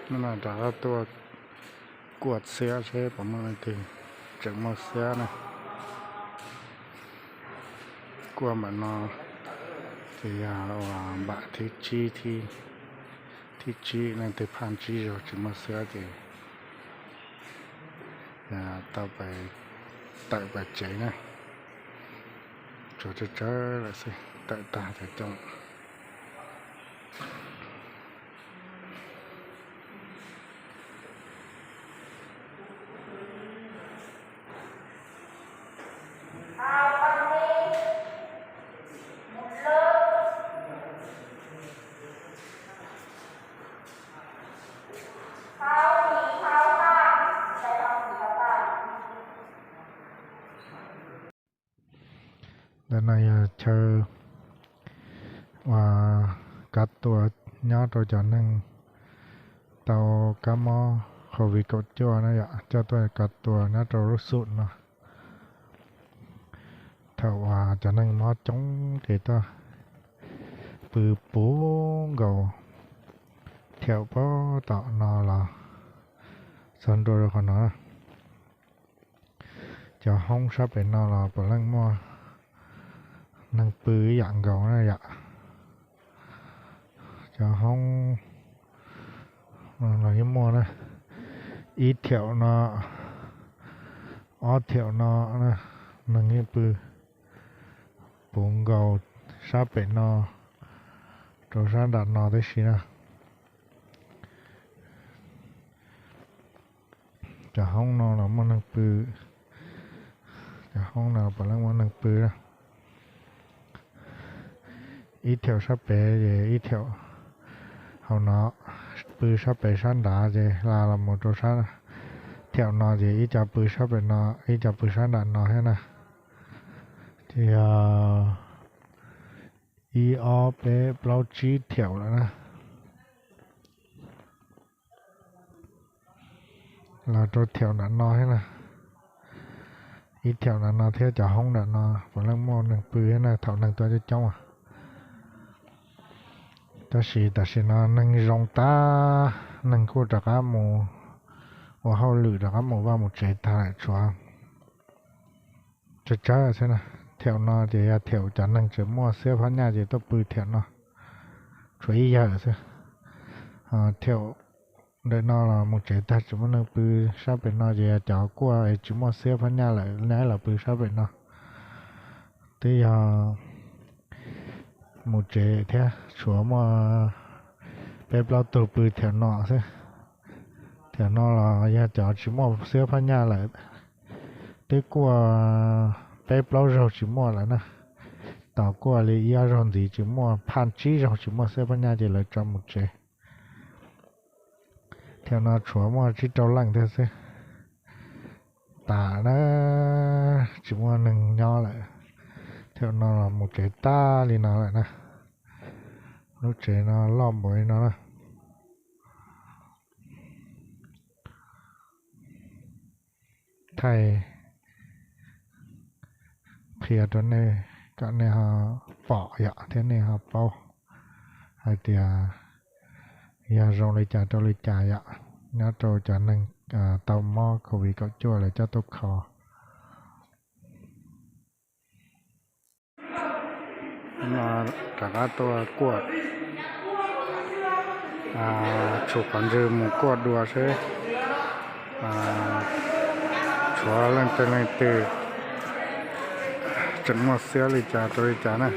Hnub no rov qab tuaj kuaj xiab seb puas muaj leej twg tseem muaj xiab na. Kuaj mam no ces yog uas npam thib tsib, thib tsib, leej twg phaj tsib zaug tsis muaj xiab ces tau tawm pais tsev na. Tsuas tsawg tsawg lawm xwb, tawm tag cov coob. Ntawm no yog chaw uas kav tua nyob rau cov neeg tau kab mob COVID kaum cuaj na yom, coj tuaj kav tua nyob rau lub xum no. Thaum uas cov neeg mob coob ces tuaj pw puv nkaus, thiaum puag tom no los txog ntua rau qhov no. Cov hoob sab pem no los puav leej muaj neeg pw ib yam nkaus na yom. Cov hoob los yeej muaj na, ib thiaum no, ob thiaum no, neeg yeej pw puv nkaus sab pem no rau sab nram no tib si na. Cov hoob no los muaj neeg pw, cov hoob no puav leej muaj neeg pw na. Ib thiaum sab pem ces ib thiaum hauv no, pw sab pem sab nrad ces hla los mus rau sab, thiaum no ces ib co pw sab pem no, ib co pw sab nram no thiab na. Ces yog ib ob peb plaub tsib thiaum lawm na. Los rau thiaum nram no thiab na, ib thiaum nram no thiab cov hoob nram no puav leej muaj neeg pw thiab na thaum neeg tuaj coob coob. Tab sis tam sim no neeg zoo tag, neeg kuj rov qab mus ua hauj lwm rov qab mus vaj mus tsev tag lawm, tshuav tsawg tsawg xwb na. Thiaum no ces yog thiaum cov neeg tseem muaj xiab phab nyaj ces tuaj pw thiaum no, tshuav ib yawg xwb. Thiaum ntawm no los mus tsev tag tsis muaj neeg pw, sab pem no ces yog cov kuaj tsis muaj xiab phab nyaj lawm neb los pw sab pem no. Twb yog mus tsev thiab tshuav muaj peb plaub tug pw thiaum no xwb. Thiaum no los yog cov tsis muaj xiab phab nyaj lawm, twb kuaj peb plaub zaug tsis muaj lawm na. Tos kuaj li ib ob zaug ntxiv tsis muaj, phaj tsib zaug tsis muaj xiab phab nyaj ces lawv tso mus tsev. Thiaum no tshuav muaj tsib rau leej thiab xwb. Tas na, tsis muaj neeg nyob lawm. Thiaum no los mus tsev tag li no lawm na. Lub tsev no loj npaum li no na. Thaij qhia rau nej kom nej ho pom yom thiab nej ho paub hais tias yog zoo li cas rau li cas yom, nyob rau cov neeg tau mob COVID kaum cuaj lawv coj tuaj kho. No rov qab tuaj kuaj, tshuav qhov ntswg mus kuaj dua seb tshuav leej twg leej twg tseem muaj xiab li cas rau li cas na.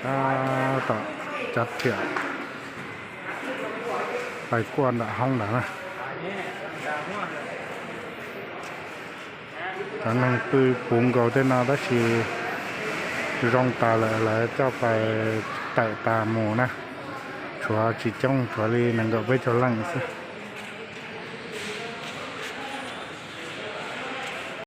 Tab tom cav thiam pais kuaj nram hoob ntawd na. Cov neeg pw puv nkaus tej no tab sis zoo tas lawm lawv coj pais tawm tas mus na. Tshuav tsis coob, tshuav li nees nkaum peb caug leej xwb.